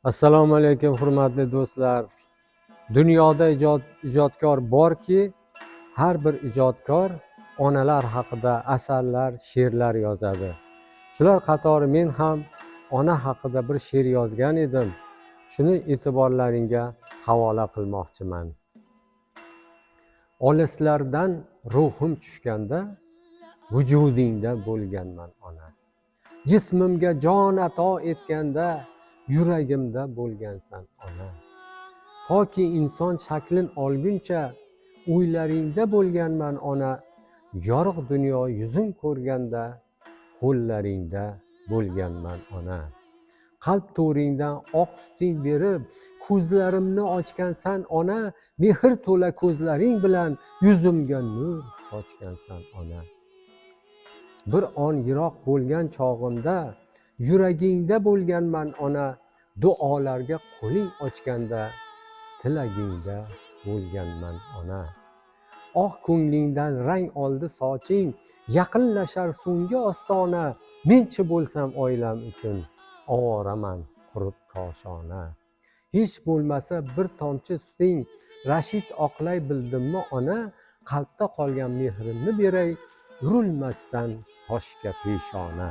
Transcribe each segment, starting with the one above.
Assalomu alaykum, hurmatli do'stlar. Dunyoda ijodkor borki, har bir ijodkor onalar haqida asarlar, she'rlar yozadi. Shular qatori men ham ona haqida bir she'r yozgan edim. Shuni e'tiborlaringga havola qilmoqchiman. Olislardan ruhim tushganda vujudingda bo'lganman, ona. Jismimga jon ato etganda yuragimda bo'lgansan, ona. Toki inson shaklin olguncha o'ylaringda bo'lganman, ona. Yorug' dunyo yuzin ko'rganda qo'llaringda bo'lganman, ona. Qalb to'ringdan oq suting berib ko'zlarimni ochgansan, ona. Mehr to'la ko'zlaring bilan yuzimga nur sochgansan, ona. Bir on yiroq bo'lgan chog'imda yuragingda bo'lganman, ona. Duolarga qo'ling ochganda tilagingda bo'lganman, ona. Oq ko'nglingdan rang oldi soching, yaqinlashar so'nggi ostona. Menchi bo'lsam oilam uchun ovoraman qurib koshona. Hech bo'lmasa bir tomchi suting rashid oqlay bildimmi, ona? Qalbda qolgan mehrimni beray urilmasdan toshga peshona.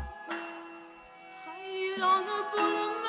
Hayron bo'lma.